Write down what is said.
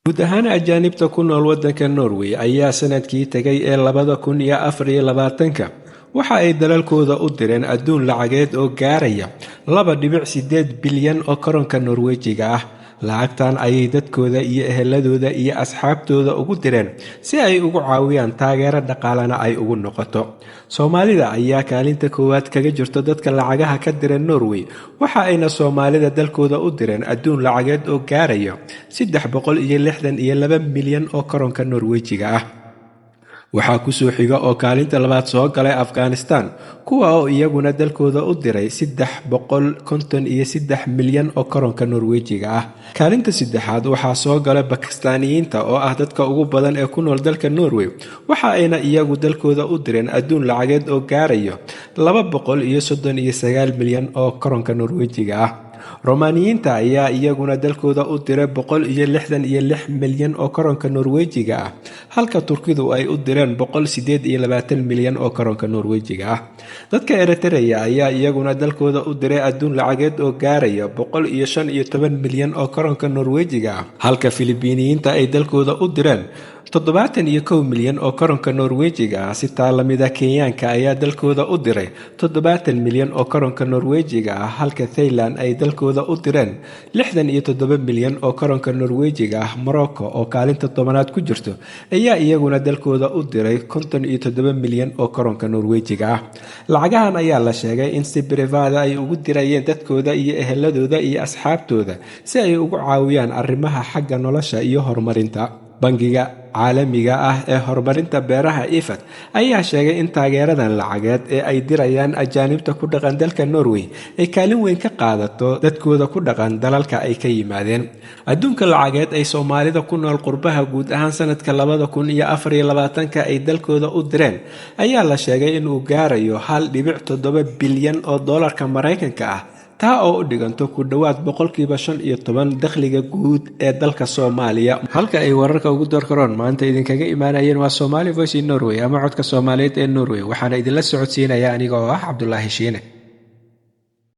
Guud ahaan ajaanibta ku nool waddanka Norway ayaa sanadkii tegay ee 2024-ka waxa ay dalalkooda u direen adduun lacageed oo gaaraya 2.8 bilyan oo koronka Norwejiga ah. Lacagtan ayay dadkooda iyo eheladooda iyo asxaabtooda ugu direen si ay ugu caawiyaan, taageero dhaqaalena ay ugu noqoto. Soomaalida ayaa kaalinta koowaad kaga jirto dadka lacagaha ka dira Norway, waxa ayna Soomaalida dalkooda u direen adduun lacageed oo gaaraya 362 milyan oo koronka Norwejiga ah. Waxaa kusoo xiga oo kaalinta labaad soo galay Afghanistan, kuwa oo iyaguna dalkooda u diray 353 milyan oo koronka Norwejiga ah. Kaalinta saddexaad waxaa soo galay Bakistaaniyiinta, oo ah dadka ugu badan ee ku nool dalka Norway, waxa ayna iyagu dalkooda u direen adduun lacageed oo gaarayo 239 milyan oo koronka Norwejiga ah. Romaaniyiinta ayaa iyaguna dalkooda u diray 166 milyan oo koronka Norwejiga ah, halka Turkidu ay u direen 128 milyan oo koronka Norwejiga ah. Dadka Eritrea ayaa iyaguna dalkooda u diray adduun lacageed oo gaaraya 115 milyan oo koronka Norwejiga ah, halka Filibiiniyiinta ay dalkooda u direen 71 milyan oo koronka Norwejiga ah. Si taa lamida, Kenyaanka ayaa dalkooda u diray 70 milyan oo koronka Norwejiga ah, halka Thailand ay dalkooda u direen 67 milyan oo koronka Norwejiga ah. Morocco oo kaalinta 10aad ku jirto ayaa iyaguna dalkooda u diray 57 milyan oo koronka Norwejiga ah. Lacagahan ayaa la sheegay in si private ay ugu dirayeen dadkooda iyo eheladooda iyo asxaabtooda si ay ugu caawiyaan arrimaha xagga nolosha iyo horumarinta. Bangiga Caalamiga ah ee Horumarinta Beeraha, IFAD, ayaa sheegay in taageeradan lacageed ee ay dirayaan ajaanibta ku dhaqan dalka Norway ay kaalin weyn ka qaadato dadkooda ku dhaqan dalalka ay ka yimaadeen. Adduunka lacageed ay Soomaalida ku nool qurbaha guud ahaan sanadka 2024-ka ay dalkooda u direen ayaa la sheegay inuu gaarayo 1.7 bilyan oo doolarka Maraykanka ah, taa oo u dhiganto ku dhowaad 15% dakhliga guud ee dalka Soomaaliya. Halka ay wararka ugu doorkaroon maanta idinkaga imaanayeen waa Somali Voice in Norway ama Codka Soomaaliyeed ee Norway, waxaana idinla socodsiinaya aniga oo ah Cabdulaahi Shiine.